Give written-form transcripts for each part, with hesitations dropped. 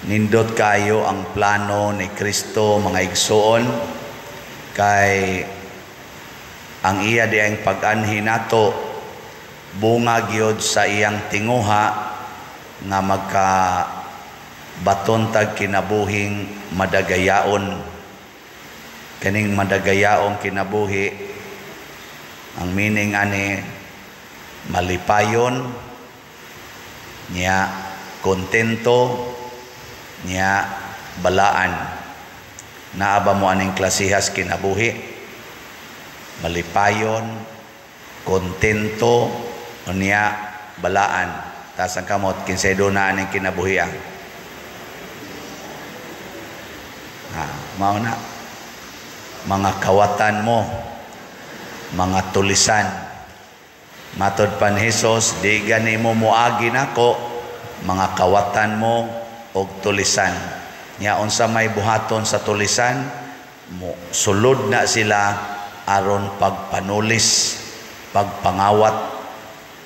Nindot kayo ang plano ni Kristo, mga igsuon, kay ang iya diang pag-anhi nato bunga gyud sa iyang tinguha nga magka baton tag kinabuhing madagayaon. Kaning madagayaong kinabuhi, ang meaning ani malipayon niya, kontento niya, balaan. Naa ba mo aning klasihas kinabuhi? Malipayon, kontento niya, balaan. Taas ang kamot kinsay na aning kinabuhi. Ha, mao na mga kawatan mo, mga tulisan. Matod pa ni Hesus, di gani mo moagi nako mga kawatan mo og tulisan. Nya unsa may buhaton sa tulisan mo, sulod na sila aron pagpanulis, pagpangawat,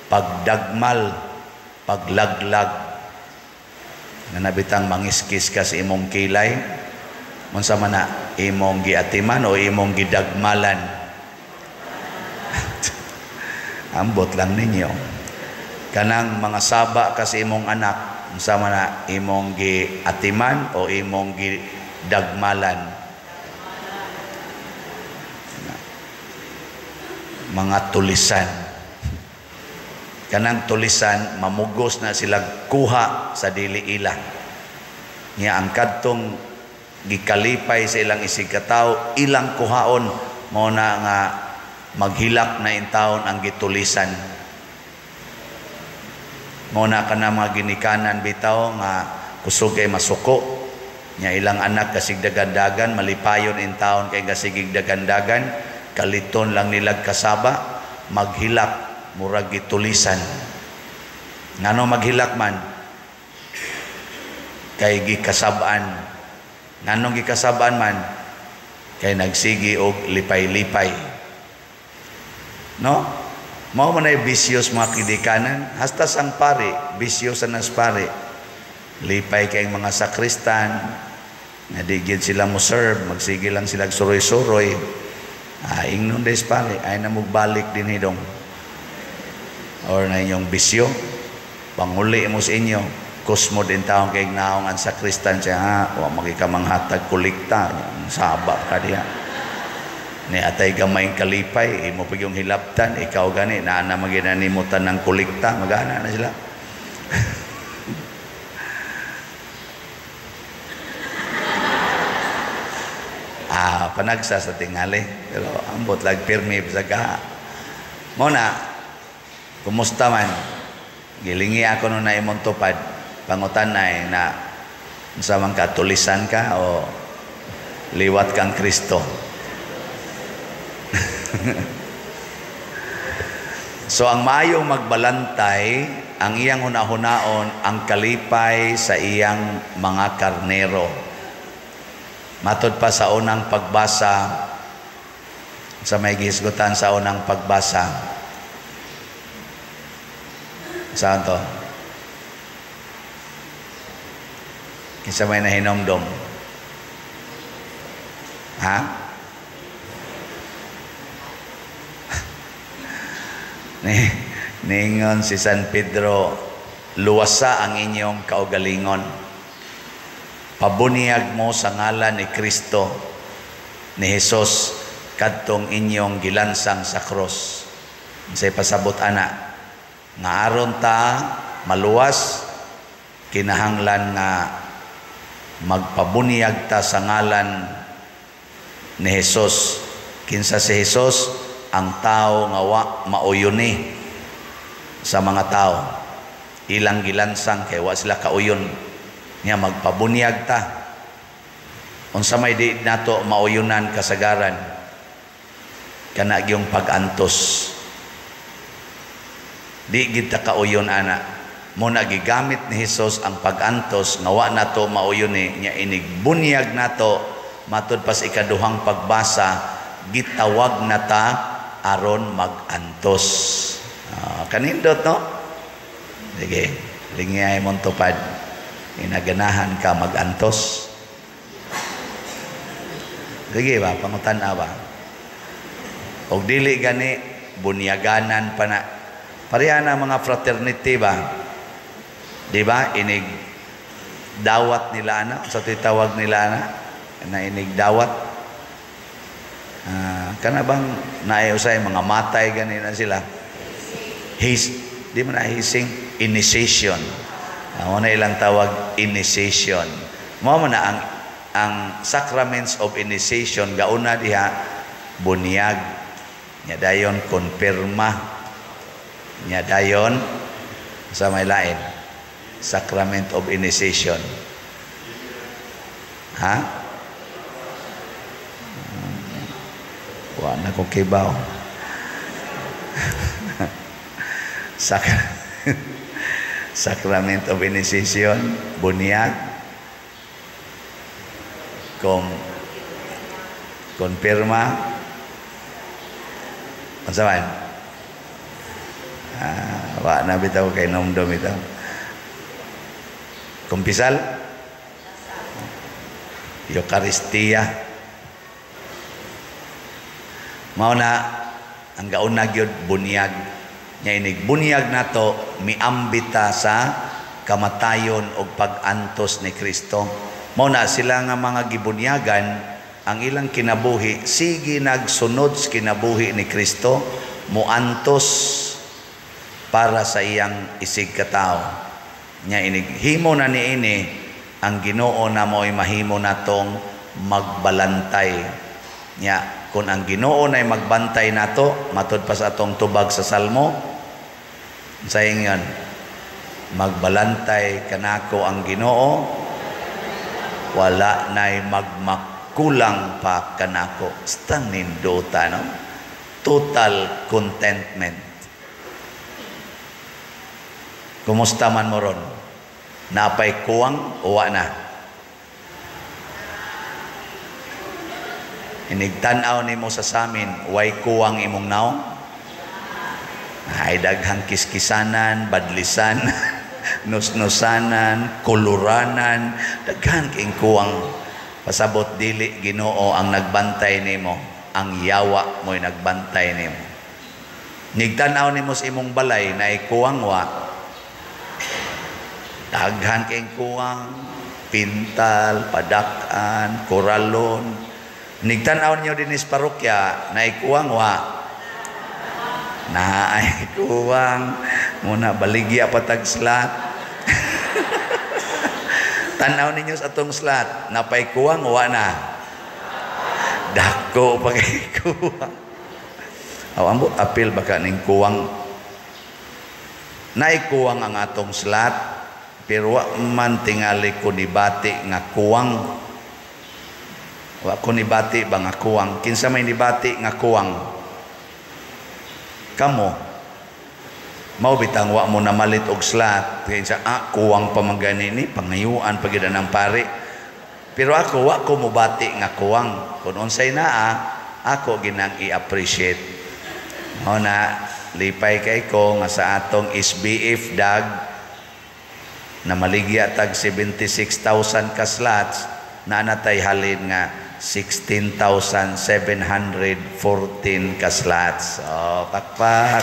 pagdagmal, paglaglag. Nanabitang mangiskis ka sa imong kilay, unsa man na imong giatiman o imong gidagmalan? Ambot lang ninyo. Kanang mga saba ka sa imong anak, unsa man na imong giatiman o imong gidagmalan? Mga tulisan. Kanang tulisan, mamugos na sila kuha sa dili ila. Nya ang kadtong gikalipay sa ilang isig katawo, ilang kuhaon, mao na nga maghilak na intawon ang gitulisan. Mao na kana mga ginikanan bitaw nga kusog ay masuko. Nya ilang anak kasig dagandagan, malipayon intawon kay kasigig dagandagan, kaliton lang nilag kasaba, maghilak murag gitulisan. Ngano maghilak man? Kay gikasab-an. Nganong gikasab-an man? Kay nagsigi og lipay-lipay. No? Mao man ay bisyos mga kidikanan, hasta sang pari, bisyo sa nas pari. Lipay kay mga sakristan, nga di gyud sila mo serve, magsige lang sila suroy-suroy. Ah, ingnon des pare, ay na mugbalik din hidong. Or na inyong bisyo, panguli mo sa inyo, kusmo din taong kay naong ang sakristan siya, ha, wa magikamanghatag kolekta, saba ka diha. Ni atay gamay kalipay, imo pag yung hilabtan, ikaw gani, naa na maginanimutan ng kolekta, magana na sila. Ah, panagsa sa tingali, pero ambot lag pirmi bisag ka. Mo na, kumusta man? Gilingi ako no na imong tupad, pangutan na eh, na unsa man ka, tulisan ka o liwat kang Kristo? So ang maayong magbalantay, ang iyang hunahunaon ang kalipay sa iyang mga karnero. Matod pa sa unang pagbasa, sa may gihisgutan sa unang pagbasa. Saan to? Kinsa may nahinomdom? Ha? Ningon si San Pedro, luwasa ang inyong kaugalingon. Pabuniyag mo sa ngalan ni Kristo, ni Jesus, kadtong inyong gilansang sa krus. Unsay pasabot ana? Nga aron ta maluwas, kinahanglan nga magpabuniyag ta sa ngalan ni Jesus. Kinsa si Jesus? Ang tao nga wa mauyuni sa mga tao. Ilang gilansang kay wa sila kauyon. Nya magpabunyag ta. Unsa may di nato mauyunan kasagaran? Kana gyung pag-antos. Di gid ta kauyon ana. Mo na gigamit ni Hesus ang pag-antos nga wa nato mauyuni, nya inigbunyag nato. Matud pas ikaduhang pagbasa, gitawag na ta aron mag-antos. Kanindot no? Sige, lingay mong tupad. Inaganahan ka magantos? Sige ba, pangutan-a ba? Og dili gani, bunyaganan pa na. Pareha na mga fraternity ba? Di ba? Inig dawat nila ana, sa titawag nila ana, na inig dawat. Kana bang naay usay mga matay gani na sila? His, di man na hising, initiation. Na ilang tawag, initiation. Mao man na ang sacraments of initiation, gauna diha bunyag, nya dayon konpirma, nya dayon sa may lain sacrament of initiation, ha? Wa na ko kibaw. Sacrament of initiation, bunyag, konpirma, unsa man? Wa na bitaw kay nomdom bitaw. Kumpisal, Eucharistia. Mao na ang gauna gyud bunyag. Nya inig bunyag nato, miambita sa kamatayon og pag-antos ni Kristo. Mao na sila nga mga gibunyagan, ang ilang kinabuhi sige nagsunod sa kinabuhi ni Kristo, muantos para sa iyang isig katao. Nya inig himo na niini ang Ginoo na mo'y mahimo natong magbalantay. Nya kung ang Ginoo na'y magbantay nato, matud pa sa atong tubag sa Salmo, sayang yun, magbalantay kanako ang Ginoo, wala na'y magmakulang pa kanako. Stang nindota, no? Total contentment. Kumusta man mo ron? Napay kuwang, uwa na. Inigtanaw nimo sa samin, way kuwang imong naong? Ay daghang kiskisanan, badlisan, nusnusanan, kuluranan, daghan king kuwang. Pasabot dili Ginoo ang nagbantay nimo, ang yawa mo'y nagbantay nimo. Nigtanaw nimo sa imong balay naay kuwang wa, daghan king kuwang, pintal, padak-an, koralon. Nigtanaw niyo dinis parokya, naay kuwang wa, naay kuwang, muna baligya patag slat. Tanaw ninyo sa atong slat, napay kuwang wa na, dako pa kay kuwang. Aw ambot apil baka ning kuwang, naay kuwang ang atong slat, pero wa man tingali ko nibati nga kuwang. Wa ko nibati ba nga kuwang? Kinsa may nibati nga kuwang? Kamo. Mao bitang wa mo namalit og slat. Kaya siya, kuwang pa man gani ni, pangayuan pa gyud ang pare. Pero ako, wa ko mobati nga kuwang. Kung unsay naa, ako ginang i-appreciate. Mao na, lipay kay ko nga sa atong SBF dag, na maligya tag 76,000 ka slots, na natay halin nga 16,714 ka slots. Oh, pakpak.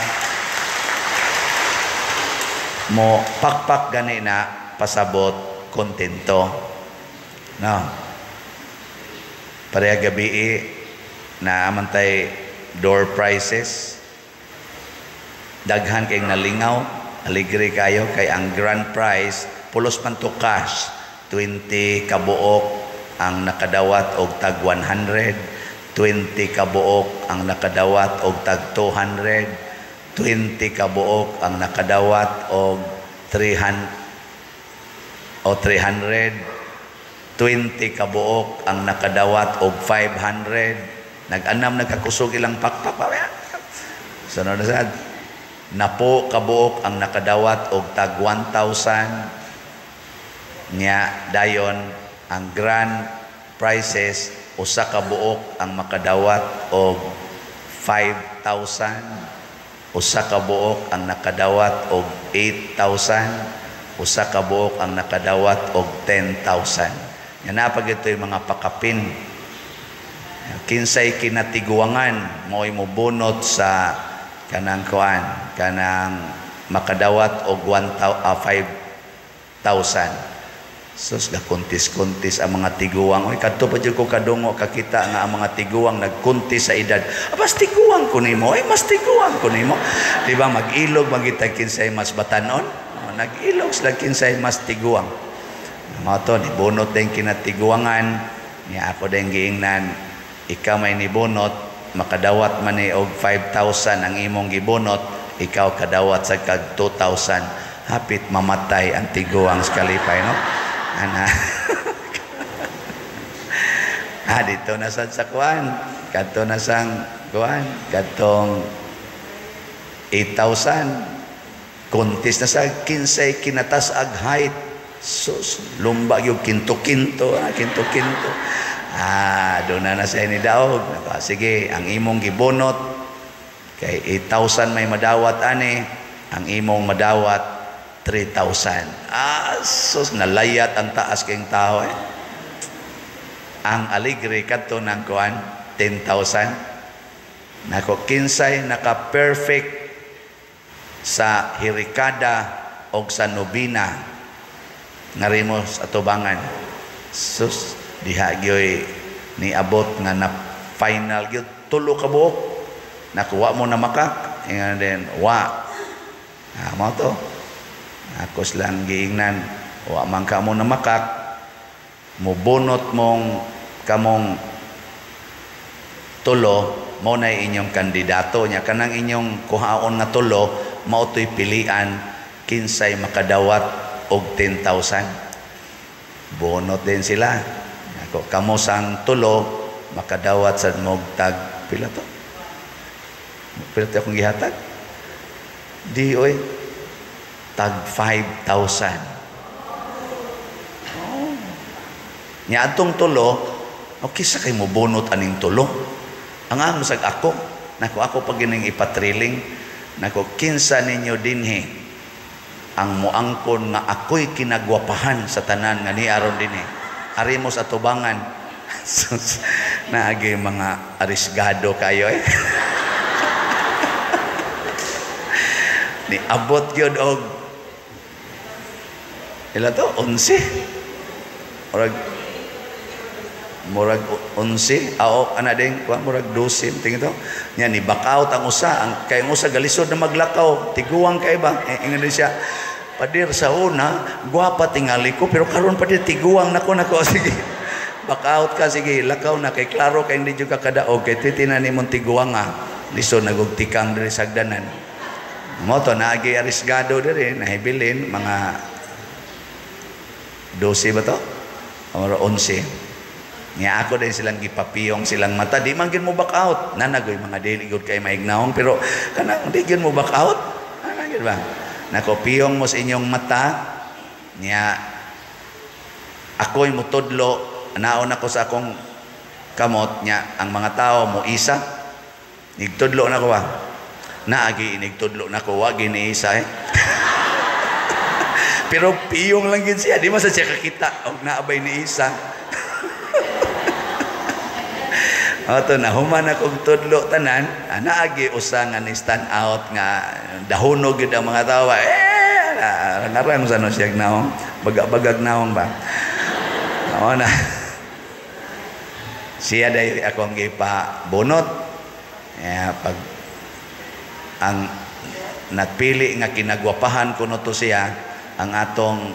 Mo pakpak gani na pasabot kontento. No. Pareha gabi na amantay door prizes. Daghan kay nalingaw, aligre kayo kay ang grand prize pulos man to cash, 20 kabuok ang nakadawat og tag 100, 20 kabuok ang nakadawat og tag 200, 20 kabuok ang nakadawat og 300 o 300, 20 kabuok ang nakadawat og 500. Nag-anam nagkakusog ilang pakpak. Sunod na sad. Napo kabuok ang nakadawat og tag 1,000. Nya dayon ang grand prizes usa ka buok ang makadawat og 5,000, usa ka buok ang nakadawat og 8,000, Usa ka buok ang nakadawat og 10,000. Yan na pag ito'y mga pakapin. Kinsay kinatiguangan mo'y mobunot sa kanang kuan, kanang makadawat og 5,000. Sus, gakuntis-kuntis ang mga tiguang. Oy, kadto pa jud ko kadungo kakita nga ang mga tiguang nagkuntis sa edad. Ah, mas tiguang ko nimo. Ay, mas tiguang ko nimo. Di ba mag-ilog magitag kinsay mas batanon? Oh, nag-ilog sila kinsay mas tiguang. Mao to nibunot din kinatiguangan. Niya ako din giingnan, ikaw may nibunot, makadawat man ni og 5,000 ang imong gibunot, ikaw kadawat sa kag 2,000. Hapit mamatay ang tiguang sa kalipay, no? Ana. Ah, dito na sad sa kuan. Kadto na sang kuan, kadtong 8,000. Kuntis na sa kinsay kinatas-ag height. Sus, lumba yung kinto-kinto, ah, kinto-kinto. Ah, doon na na siya ni daog. Naka, sige, ang imong gibunot kay 8,000 may madawat ani, ang imong madawat 3,000. Ah, sus, nalayat ang taas kayong tao eh. Ang aligre kadto ng kuan 10,000. Nako, kinsay naka-perfect sa Hirikada og sa Nobina ngarimo sa atubangan. Sus, diha gyoy niabot nga na final gyud tulo ka buok. Nakuha mo na makak ingan din wa. Ah, mao to. Ako silang giingnan, wa man ka mo na makak, mubunot mong kamong tulo, mao na inyong kandidato nya kanang inyong kuhaon nga tulo, mao to'y pilian kinsay makadawat og 10,000. Bunot din sila. Ako kamo sang tulo makadawat sad mog tag pila to? Pila to akong gihatag? Di oy, tag 5,000. Oh. Nya atong tulo, okay sa kay mo bunot aning tulo. Ang ang masag ako, nako ako pag gining ipatriling, nako kinsa ninyo dinhi ang muangkon nga ako'y kinagwapahan sa tanan nga ni aron dinhi. Ari mo sa tubangan. Naagi mga arisgado kayo eh. Ni abot gyud og ila to 11. Murag murag 11 ao ana din kuan murag 12 tingin to. Nya ni back out ang usa, ang kay ang usa galisod na maglakaw, tiguang kay ba? Eh, ingon din siya, padir sa una, gwapa tingali ko, pero karon padir tiguang nako nako sige. Back out ka, sige, lakaw na kay klaro kay hindi jud ka kadaog kay titinan nimong tiguang nga. Lisod nagug tikang diri sagdanan. Mo to naagi arisgado diri nahibilin mga 12 ba to? Or 11. Nya ako din silang gipapiyong silang mata, di man gid mo back out. Nanagoy mga dili gud kay maignawong pero kanang di gid mo back out. Ana gid ba? Nako piyong mo sa inyong mata nya ako'y mutudlo, naon ako sa akong kamot nya ang mga tao mo isa. Nigtudlo na ko ba? Naagi inigtudlo na ko, wa gini isa eh. Pero piyong lang gid siya, di man sa siya kakita og naabay ni isa. Ato na human akong tudlo tanan, naagi usa nga ni stand out nga dahunog gid ang mga tawo. Eh, arang-arang sa no siya naong, bagag-bagag naong ba. Mao na. Siya day akong gipabunot. Eh, pag ang napili nga kinagwapahan kuno to siya ang atong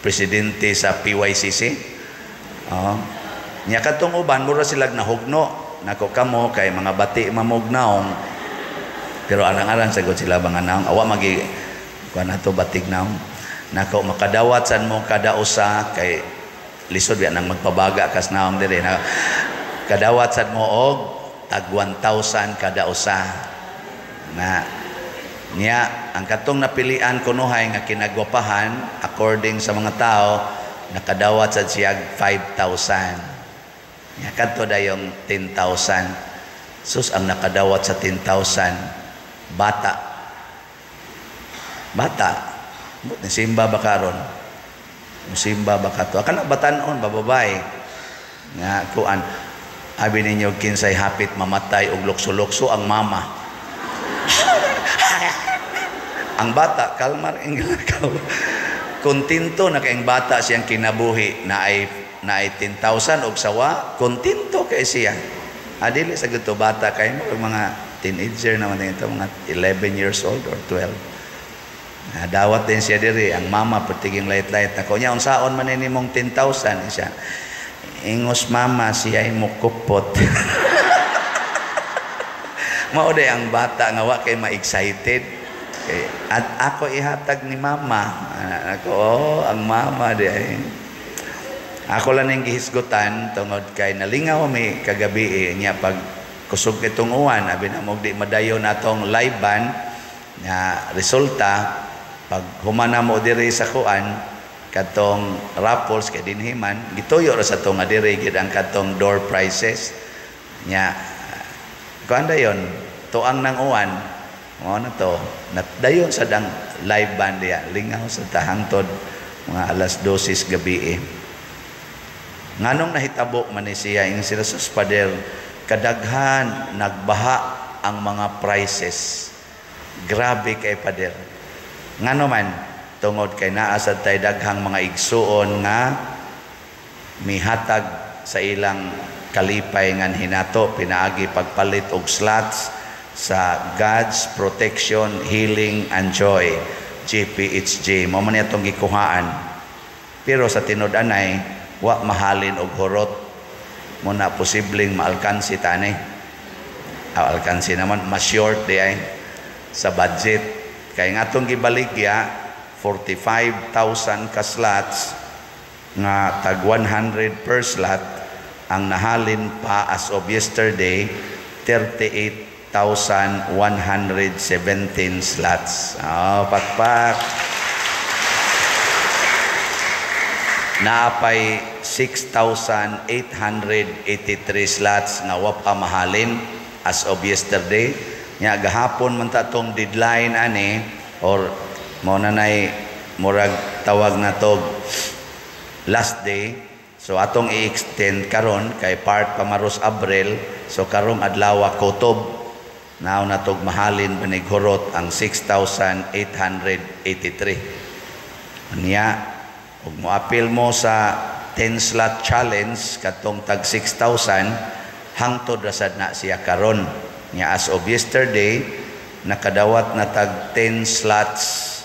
presidente sa PYCC. Oh. Nya kadtong uban mura silag nahugno nako kamo kay mga bati mamog naong pero arang-arang sagot sila mga naong awa magi kuan nato batig naong nako makadawat san mo kada usa kay lisod biya nang magpabaga kas naong dire na kadawat sad mo og tag 1,000 kada usa na niya ang katong napilian kunuhay nga kinagwapahan according sa mga tao nakadawat sad siyag 5,000. Nya kadto dayong 10,000. Sus, ang nakadawat sa 10,000 bata. Bata. Simba ba karon? Musimba ba kato? Kana batanon ba, babae nga kuan, abi ninyo kinsay hapit mamatay og lukso-lukso ang mama. Ang bata kalmar ing kontento na kayong bata siyang kinabuhi na ay 10,000 og sawa, kontento kay siya. Adili sa gudto bata kay mga teenager naman ito, mga 11 years old or 12. Dawat din siya diri ang mama pertiging light-light na kunya unsaon man ni mong 10,000 siya. Ingos mama siya ay mukupot. Mao day ang bata nga wa kay ma-excited. Kay, at ako ihatag ni mama. Ako, oh, ang mama di ay. Ako lang ning gihisgutan tungod kay nalingaw mi kagabi niya pag kusog itong uwan, abi na mo di madayon atong live band nga resulta pag humana mo diri sa kuan katong raffles kay dinhi man gituyo ra sa to nga diri gid ang katong door prizes nya kuan dayon tuang nang uwan mao na to dayon sa dang live band diya lingaw sa tahangtod mga alas 12 gabi eh. Nganong nahitabo man ni siya ing sila sa pader kadaghan nagbaha ang mga prices. Grabe kay pader. Ngano man tungod kay naa sad tay daghang mga igsuon nga mihatag sa ilang kalipay ngan hinato pinaagi pagpalit og slots sa God's Protection, Healing and Joy GPHJ. Mao man atong gikuhaan. Pero sa tinud-anay wa mahalin og hurot mo na posibleng maalkansi tani. Alkansi naman mas short di ay sa budget. Kay nga atong gibaligya 45,000 ka slots nga tag 100 per slot, ang nahalin pa as of yesterday 38,117 slots. Oh, pakpak. Naapay 6,883 slots nga wa pa mahalin as of yesterday. Nya gahapon man ta tong deadline ani or mao na nay murag tawag na tog last day. So atong i-extend karon kay part pa maros Abril, so karong adlaw kutob nao na tog mahalin banig hurot ang 6,883. Nya ug moapil mo sa 10 slot challenge katong tag 6,000 hangtod ra sad na siya karon. Nya as of yesterday nakadawat na tag 10 slots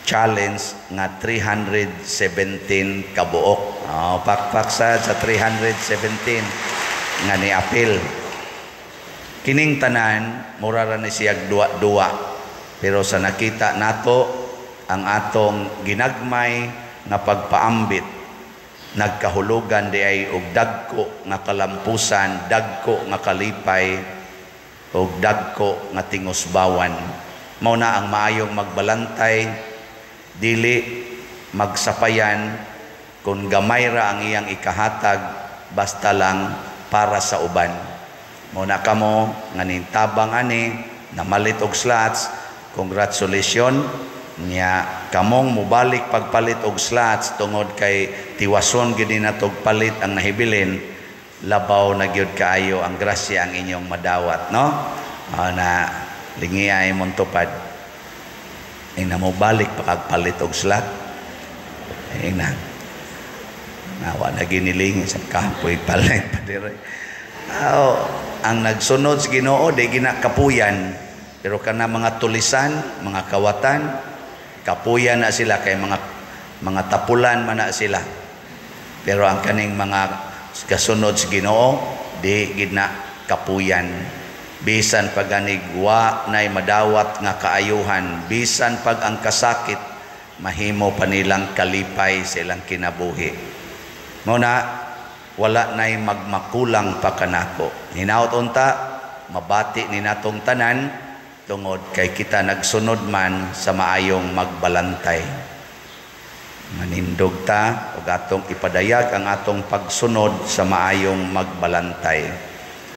challenge nga 317 kabuok. Oh, pakpak sad sa 317 nga niapil. Kining tanan mura ra ni siyag duwa-duwa. Pero sa nakita nato ang atong ginagmay nga pagpaambit nagkahulugan di ay og dagko nga kalampusan, dagko nga kalipay og dagko nga tingusbawan. Mao na ang maayong magbalantay, dili magsapayan kung gamay ra ang iyang ikahatag basta lang para sa uban. Mao na kamo nga nintabang ani namalit og slots, congratulations. Nya kamong mobalik pagpalit og slots tungod kay tiwason gid natog palit ang nahibilin, labaw na gyud kaayo ang grasya ang inyong madawat, no? Na lingi ay mong tupad. Ing na mobalik pagpalit og slot. Ing na nawa na ginilingi sa kapoy palit pa dire. Ang nagsunod sa Ginoo di ginakapuyan, pero kana mga tulisan, mga kawatan, kapuyan na sila kay mga tapulan man na sila. Pero ang kaning mga kasunod sa Ginoo di gid na kapuyan. Bisan pag wa nay madawat nga kaayuhan, bisan pag ang kasakit mahimo pa nilang kalipay sa ilang kinabuhi. Mao na wala nay magmakulang pa kanako. Hinaut unta mabati ni natong tanan tungod kay kita nagsunod man sa maayong magbalantay. Manindog ta ug atong ipadayag ang atong pagsunod sa maayong magbalantay.